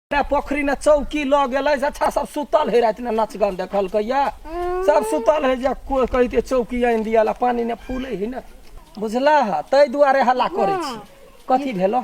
ने पोखरी ने चौकी लऽ गेलै से अच्छा सब सुतल है राति ने नाच गान देखलकै या सब सुतल है जे कोइ कहिते चौकी आनि दिया ला पानी ने फूलै है ने बुझला हा ताहि दुआरे हल्ला करै छी कथी भेलो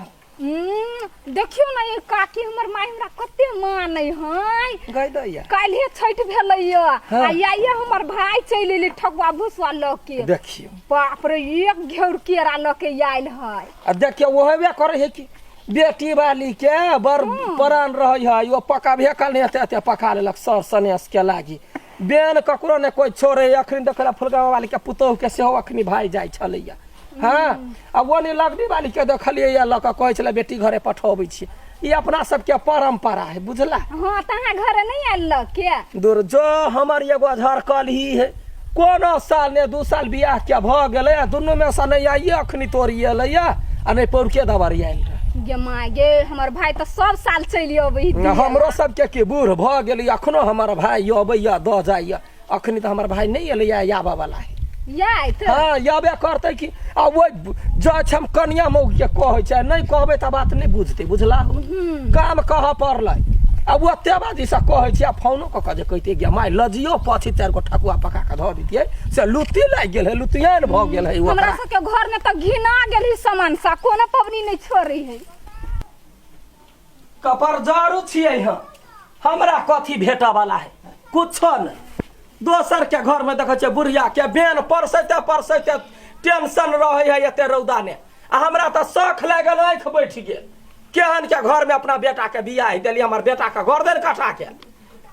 देखियौ ने ये काकी हमर माय हमरा कते मानै है गई दैया काल्हे छठि भेलै या हाँ। आ आइए हमर भाय चलि एलै ठकुआ भुसुआ लऽ के देखियौ बाप रे एक घेर केरा लऽ के आयल है आ देखियौ ओहेबे करै है कि बेटी वाली के बड़ प्राण रहै है ओ पकाबे काल नहि एते एते पका लेलक सर सनेस के लागी बेन ककरो ने कोइ छोड़े अखन देखल फुलगामा वाली के पुतोहु के सेहो अखनी भाई जाइ छलैया हँ आ ओ ने लगनी वाली के देखलियै या लऽ कऽ कहै छलै बेटी घरे पठबै छियै ई अपना सबके परम्परा है बुझला हँ तऽ अहाँ घरे नहि आयल लऽ के दूर जो हमर एगो झरकल ही है कोनो साल ने 2 साल बियाह के भऽ गेलै आ दुनू में से नहि आइए अखनी तोरी एलैया आ नहि पौरके दबारी आयल रहे। गे माय गे हमर भाय तऽ सब साल चलि अबै न हमरो सबके की बूढ़ भऽ गेलै अखनो हमर भाय अबैया दऽ जाइया अखनी तऽ हमर भाय नहि एलैया आबऽ वाला है जाइत हँ अबे करतै की आ ओहि जाइ छै हम कनिया मौगके कहै छै नहि कहबै तऽ बात नहि बुझतै बुझला काम कहऽ पड़लै आ ओते बाजीसँ कहै छियै आ फोनो कऽ कऽ जे कहितियै गे माय लजियो पाछी 4 गो ठकुआ पका कऽ धऽ दितियै से लुत्ती लागि गेल है लुतियान भऽ गेल है हमरा ओकरा सबके घर में तऽ घिना गेल है सामान सा कोनो पबनी नहि छोड़ै है कपर जारू छियै हम हमरा कथी भेटऽ वाला है कुछो नहि दोसर के घर में देखै छियै बुढ़िया के बेन परसैते परसैते टेंशन रहै है एते रौदा ने आ हमरा तऽ शौख लागल आँखि बैठ गेल केहन के घर में अपना बेटा के बियाह देलियै हमर बेटा के गर्दन कटा के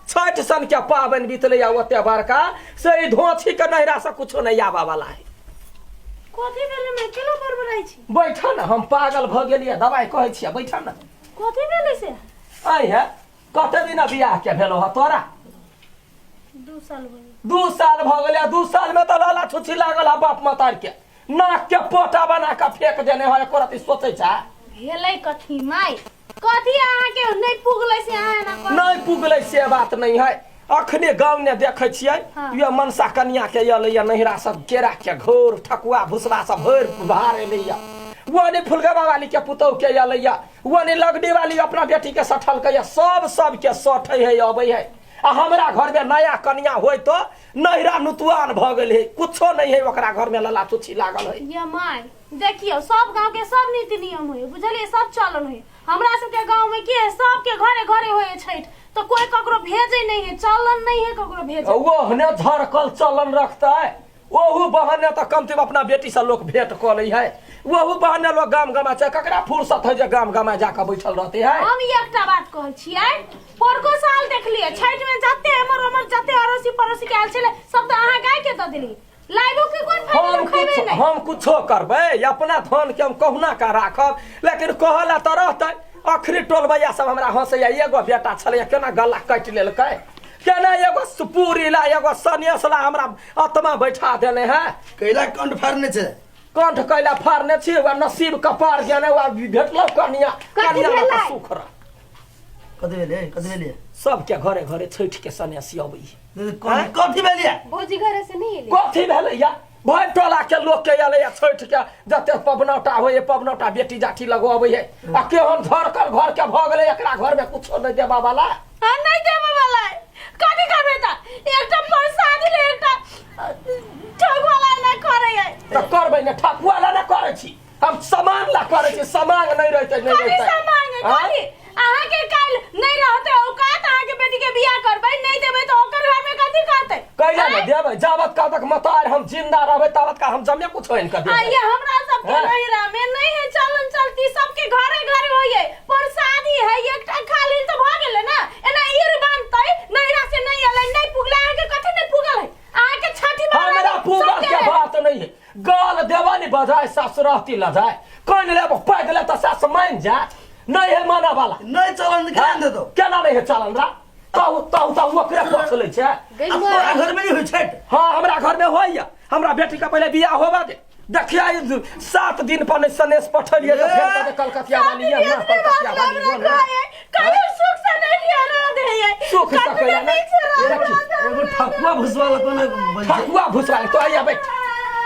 छठि सन के पाबनि बीतलै आ ओते बड़का से ई धोछी के नैहरा से कुछो नहि आबऽ वाला है कथी भेलै मैं केना बड़बड़ाइ छी बैठ ने हम पागल भऽ गेलियै दवाइ कहै छियै बैठ ने कथी भेलै से आइ है कते दिन बियाह के भेलो ह तोरा 2 साल भऽ गेल 2 साल भऽ गेलै 2 साल में तऽ लाला छुछी लागल है बाप मतार के नाक के पोटा बना के फेंक देने है एको रति सोचै छै भेलै कथी माय कथी अहाँके नहि पुगलै से अहाँ एना करै नहि पुगलै से बात नहीं है अखने गाँव ने देखै छियै ये मनसा कनिया के एलैया नैहरा सब केरा के घोर ठकुआ भुसबा सब भरि भार एलैया वो ने फुलगवा वाली के पुतोह के एलैया वो ने लगडी वाली अपना बेटी के सठलकै सब सबके सठै है अबै है आ हमरा घर में नया कनिया होय तो नैहरा नुतुआन भऽ गेल है कुछो नहीं है ओकरा घर में लला चुच्छी लागल है ये माय देखियौ सब गांव के सब नीति नियम होय बुझलियै सब चलन होय हमरा सबके गांव में की है सबके घरे घरे होय छठि तो कोई ककरो भेजे नहीं है चलन नहीं है ककरो भेजे ओहने झरकल चलन रखतै ओहू बहाने तऽ कमते अपना बेटी से लोक भेंट कऽ लै है ओहू बहाने लोक गाम गमा छै ककरा फुर्सत है जे गाम गमा जाकऽ बैठल रहते है हम ई एकटा बात कहै छियै पोरको साल देखलियै छठि में जते एमहर ओमहर जते अड़ोसी पड़ोसी के आयल छलै सब तऽ अहाँ गाय के दऽ देलियै लाइबो के कोन फायदा हम खैबे कुछ नहि हम कुछो करबै अपना धन के हम कहुना का राखब लेकिन कहला तऽ रहतै अखनी टोलबैया सब हमरा हंसैया एगो बेटा छलैया केना गला काटि लेलकै केना एगो पूरी ला एगो सनेस ला हमरा आत्मा बैठा देने है कैला कंठ फाड़ने छै कंठ कैला फाड़ने छी वा नसीब कपार गेने वा भेटलो कनिया कथी कनिया लऽ कऽ भेलै? सुख रह कथी भेलै कथी भेलै सबके घरे घरे छठि के सनेसी अबै कथी भेलै भौजी घरे से नहीं एली कथी भेलै या भरि टोला के लोक के एलै या छठि के जते पबनौटा होइए पबनौटा बेटी जाठी लगो अबै है आ केहन झरकल घर के भऽ गेलै एकरा घर में कुछो नहि देबा वाला आ नहीं देबे वाला है कथी करबे त एकटा प्रसादी ले एकटा ठगवाला ना करे है तऽ करबै ने ठकुआ ला ने करै छी हम सामान ला करै छी सामान नहि रहतै नहि कथी रहतै सामान है आँय? कथी अहाँ के काल नहीं रहते औकात अहाँ के बेटी के बियाह करबै नहीं देबै त ओकर घर में कथी कहते कैला ने देबै जाबत काल तक मतार हम जिंदा रहबै ताबत का हम जमे कुछ आनि कऽ आ देबै ये हमरा सबके हाँ। नैहरा में नहीं है चलन चलती सबके घरे घरे होइए प्रसादी है एकटा खा लेल तऽ भऽ गेलै ना एना ईर बांधतै नैहरा से नहीं एलै नहीं पुगलै अहाँके कथी नहीं पुगल है अहाँके छठी हमरा पूगल के बात नहीं है गाल देवा नहीं बजाय सास रहती लजाय कौन ले पैद ले तो सास मान जा नहीं है माना वाला नहीं चलन केना देतो केना नहीं है चलन रा कहू कहू तऽ ओकरे पक्ष लै छै आ तोरा घर में नहीं होइ छठि हाँ हमरा घर में होइया हमरा बेटी का पहले बियाह होबा दे देखिया ई 7 दिन पर नहीं सनेस पठलिए तऽ फेर कहतै कलकतिया वाली ये ना कलकतिया वाली वो ना कहियो सुख से नहीं लिया रह दे ये सुख से कहिया नहीं देखी, एगो ठकुआ भुसवा ला कोनो बन छै ठकुआ भुसवा तो आइया बैठ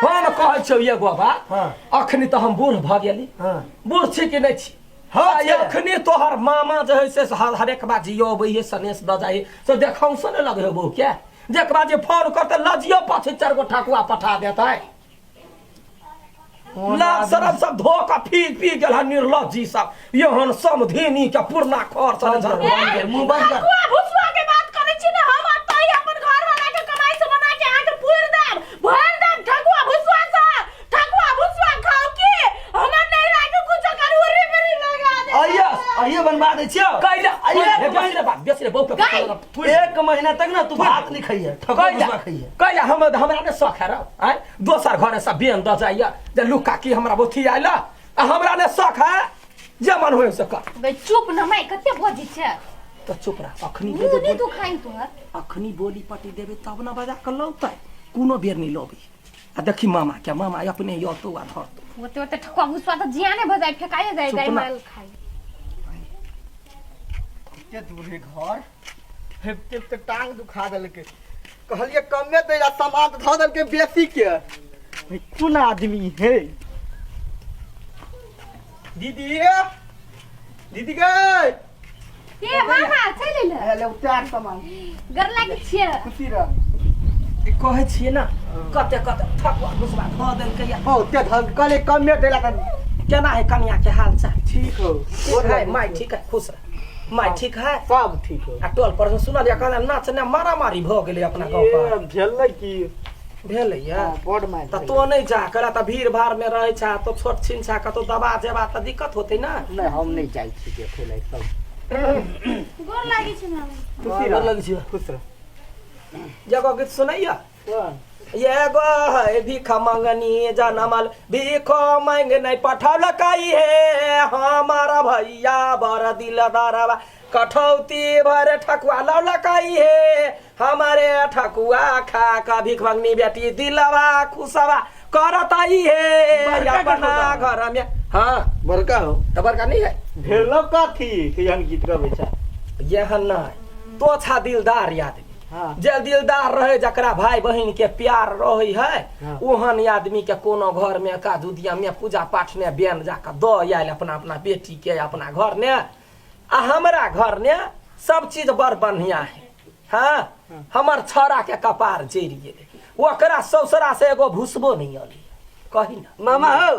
हम कहै छियौ एगो बात हाँ। अखनी तऽ हम बूढ़ भऽ गेली हाँ। बूढ़ छी कि नहि छी हाँ, आ छै। एखने तोहर मामा जे है से हरेक बार जियो अबै है सनेस दऽ जाइ है से देखौंसो नहि लगै है बहू के जेकरा जे फोन करते लजियो पाछे चारि गो ठकुआ पठा देतै लाज शरम सब धो कऽ पी पी गेल हन निर्लज्जी सब एहन समधिनी के पुरना खर सने झर बंद कर, मुंह बंद कर। ठकुआ भुसुआ के बात करै छी ने हम अतै अपन घर वाला के कमाई से बना के अहाँ के पूर देब भर देब ठकुआ भुसुआ से ठकुआ भुसुआ खाओ की हमर नहीं राखू कुछ कर उरी बरी लगा दे आइए आइए बनवा दै छियौ कैला आइए हे बेसी रे बाप बेसी रे बहू के गाय। थुइ एक महीना तक ना तू भात नहीं खाइए ठकुआ कैला भुसवा खाइए कैला हम हमरा ने शौक है रौ आँय दोसर घरे से बेन दऽ जाइए जे लुक्का की हमरा बोथी आयल आ हमरा ने शौक है जे मन होय से कर गई चुप न माय कते बजै छै तऽ चुप रह अखनी मुंह दे नहीं दुखाई तोहर अखनी बोली पटी देबे तब न बजा कऽ लौतै कोनो बेर नहि लबै आ देखी मामा के मामा अपने यतो आ धरतो ओते ओते ठकुआ भुसुआ तऽ जियाने भऽ जाय फेकाए जाय चुप गाय ना। माल खाई कते दूर है घर हेबते हेबते टांग दुखा देलकै कहलियै कमे दै ला सामान तऽ धऽ देलकै बेसी के भाई कोन आदमी है दीदी दीदी गे ए मामा चलि एलै हेलो उतार सामान गर लागै छियै खुशी रह ई कहै छियै ने कते कते ठकुआ भुसबा धऽ देलकै या बहुते धन कहलियै कमे दै ला तऽ केना है कनिया के हाल चाल ठीक हो ठीक है माय ठीक है खुश रह माय ठीक है सब ठीक हो आ टोल पर से सुनल या कहला नाच ने मारामारी भऽ गेलै अपना गाँव पर ए, भेल ने की भेलै या हाँ, बड़ मारि तऽ तो नहि जा करा तऽ भीड़ भाड़ में रहै छा तो छोट छिन छा कतौ दबा जेबा तऽ दिक्कत होतै ना नहि हम नहि जाइ छी देखै लए सब गोर लागै छै मामा खुशी गोर रह लगै छियौ। खुश रह एगो गीत सुनैया कोन ये गो है भीख मंगनी जनमल भीख मांग नहीं पठौलकै हे हमारा भैया बड़ दिल दरवा कठौती भर ठकुआ लौलकै हे हमारे ठकुआ खा का भीख मंगनी बेटी दिलवा खुशवा करतई हे बड़का अपना कठौता। घर में हाँ बड़का हो तो बड़का नहीं है भेलो कथी केहन गीत गबै छै यह नहीं तो अच्छा दिलदार आदमी हाँ जे दिलदार रहे जकरा भाई बहिन के प्यार रहे है हाँ। ओहन आदमी के कोनो घर में काज उद्यम में पूजा पाठ में बेन जाके दऽ आयल अपना अपना बेटी के अपना घर ने आ हमरा घर ने सब चीज बड़ बढ़िया है हाँ हमर छौड़ा के कपार जरि गेलै ओकरा ससुरा से एगो भूसबो नहीं अली कही ना मामा हो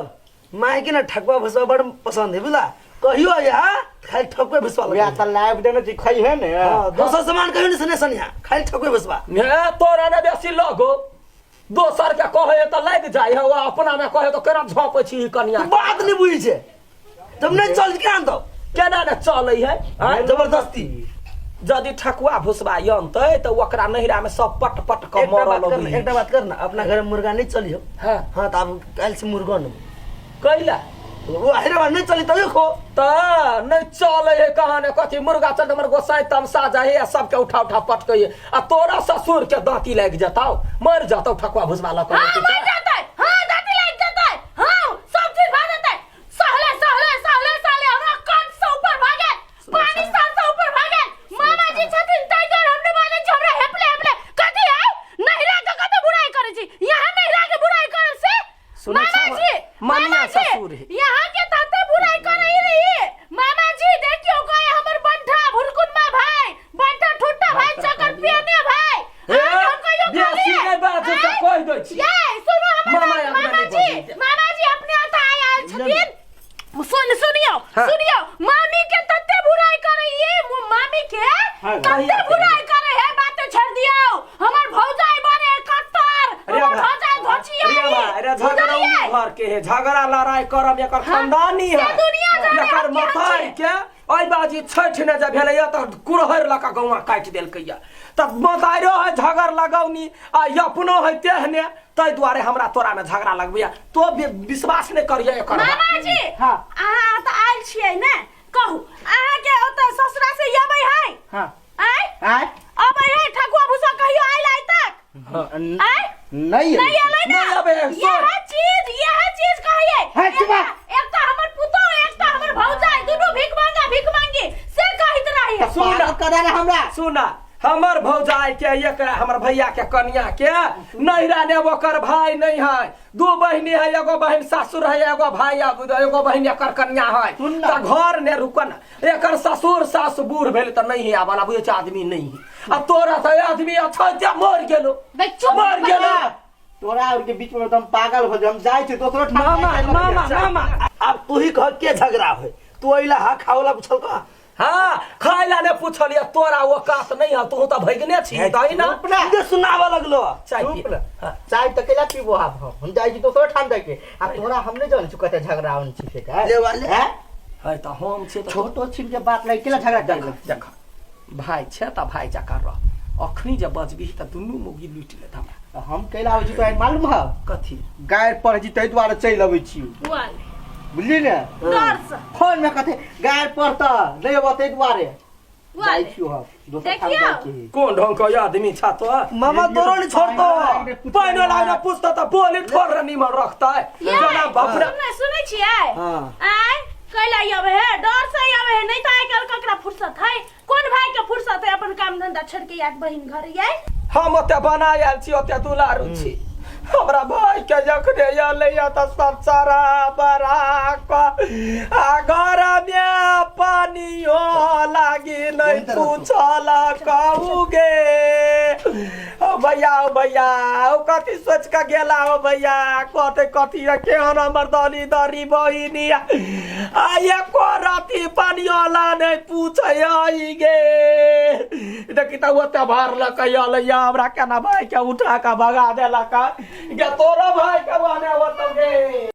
माय के ना ठकुआ भुसवा बड़ पसंद है बुझला कहियो यहाँ खाली ठकुआ भुसवा वएह लगे तऽ लाइव देने छी खैहे ने हाँ, दोसर सामान कहियो नहीं सुने सनिया खाली ठकुआ भुसवा ने तोरा ने बेसी लगो दोसर के कहे तऽ लागि जाइ है अपना में कहे तऽ केना झोंकै छी कनिया तू बात नहीं बुझै छै जब नहीं चल के आन दो केना ने चलै है आँय? जबरदस्ती यदि ठकुआ भुसबा अनतै तऽ ओकरा नैहरा में सब पट पट कऽ एकटा मरऽ बात कर लगै एकटा बात कर ना अपना घर में मुर्गा नहीं चली हो हाँ हाँ तो अब काल्हि से मुर्गा न कैला वो हैदराबाद नहीं चली तभी खो तऽ नहि चलै है कहाँ ने कथी मुर्गा चल हमर गोसाई तमसा जाइ है आ सबके उठा उठा पटकै है आ तोरा ससुर के दाँती लागि जतौ मरि जतौ ठकुआ भुसबा लऽ कऽ हाँ मर जाता है हाँ दांती लग जाता है हाँ सब चीज भा जाता है सहले सहले सहले सहले हमरा कान से ऊपर भागे पानी सर से ऊपर भागे मामा जी छथिन तै दुआरे हम नहि बाजै छी हमरा हेपले हेपले कथी है नहिरा के कते बुराई करै छी यहाँ नहिरा के बुराई करब से सुनै मामा छह? जी मनिया मामा जी ससुर है। यहाँ के तते बुराई करै रही मामा जी देखियो कहे हमर बंठा भुरकुनमा भाई बंठा ठुट्टा भाई चकर पियने भाई हे, अहाँके हम कहियो बेसी कहलियै? नहि बाजू तऽ आँय? कहि दै छी। ये सुनू हमर मामा बात, अपना मामा नहि जी बजै। मामा जी अपने ओतऽ आय आयल छथिन सुन सुनियो हाँ। सुनियो मामी के तते बुराई करे ये मामी के हाँ, तते कहिया बुराई करे है बात छोड़ दियो हमर भौजाई बने कट्टर रे हमर भाई, भौजाई घोचिया रे भाई, रे झगड़ौनी घर के है झगड़ा लड़ाई करब एकर खानदानी है से दुनिया जाने एकर हम केहन मतार छी। के ओहि बाजी छठि ने जे भेलैया तऽ कुरहरि लऽ कऽ गौआँ काटि देलकैया तऽ मतारो है झगड़ लगौनी आ अपनो है तेहने ताहि दुआरे हमरा तोरा में झगड़ा लगबैया तो विश्वास नहि करिय एकर बात। मामा जी हाँ। अहाँ ओतऽ आयल छियै ने कहू अहाँ के ओतऽ ससुरा से अबै है हाँ आय आय अबै है ठकुआ भूसा कहियो आयल आइ तक आय नहीं नहीं एलै ना नहीं अबै है, सुन। यह चीज यह चीज कहिए है, चुप रह। एक तो हमर पुतोह एक तो हमर भौजाई दुनू भीख मांगा भीख मांगी से कहैत रही सुन करा हमरा सुना हमर भौजाई के एकरा हमर भैया के कनिया के नैहरा ने ओकर भाई नहीं है, दू बहिनी है, एगो बहिन सासुर है, एगो भाई अब एगो बहिन एकर कनिया है। सुन ना। तऽ घर ने रुकन, एकर ससुर सास बूढ़ भेल तऽ नहीं आबल, बुझै छै आदमी नहीं है। अब तोरा तऽ आदमी अच्छा जे मर गेलो, बे चुप। मर गेलो। तोरा और के बीच में तो हम पागल हो जाए, हम जाए छी दोसरो ठाम। मामा मामा मामा, आब तू ही कह के झगड़ा होय, तू अइला हा खावला पूछल का? हाँ, खाय ला ने पूछलिए, तोरा वो कात नहीं है, तू तऽ भैगने छी तही ना। चुप ना। दे सुनावा लगलो। चाय पी। चुप ना। हाँ। चाय तऽ कैला पीबो आब हम? हम जाइ छी दोसरो ठाम जाके आ तोरा हम नहि जानै छी कते झगड़ा होन छी से का। ले वाले। हैं? है तऽ हम छी तऽ छोटो छिन के बात लागि केला झगड़ा कर। देख भाई छै तऽ भाई जकाँ रह, अखनी जे बजबही तऽ दुनू मौगी लूटि लेत हमरा। हम कैला आबै छी तोरा मालूम है? कथी? गारि पढ़ै छी ताहि दुआरे चलि अबै छी। वाले। बुझली ने? डर से। फोन में कथे गारि पढ़ता नहि अबऽ ताहि दुआरे जाइ वाले। छियौ हम दोसर ठाम। देखियौ। जाइ छी। कोन ढंग के आदमी छा तो? मामा तोरो नहीं छोड़तो। पानि वाला ने पूछता तऽ बोली ठोर रे निमन रखतै ये, जना बाप रे। सुनै सुनै छियै? हाँ। आय कैला आबै है? डर से आबै है, नहीं तऽ आइ काल्हि ककरा फुर्सत है? कोन भाई के फुर्सत है अपन काम धंधा छोड़ के याद बहिन घर याय? हम ओते बना आयल छी, ओते दुलारू छी, हमरा भाई के जखने एलैया तऽ सब चरा बरा कऽ आ घर मे पानियो लागी नहि पूछल कहू गे। ओ भैया, ओ भैया, ओ कथी सोच कऽ गेला? ओ भैया, कथी कथी केहन हमर दली दरी बहिनी आ एको रति पानियो ला नहि पूछै गे। देखी तऽ ओते भरलक एलैया, हमरा केना भाई के उठा कऽ भगा देलक गे। तोरो भाई के बने होतौ गे।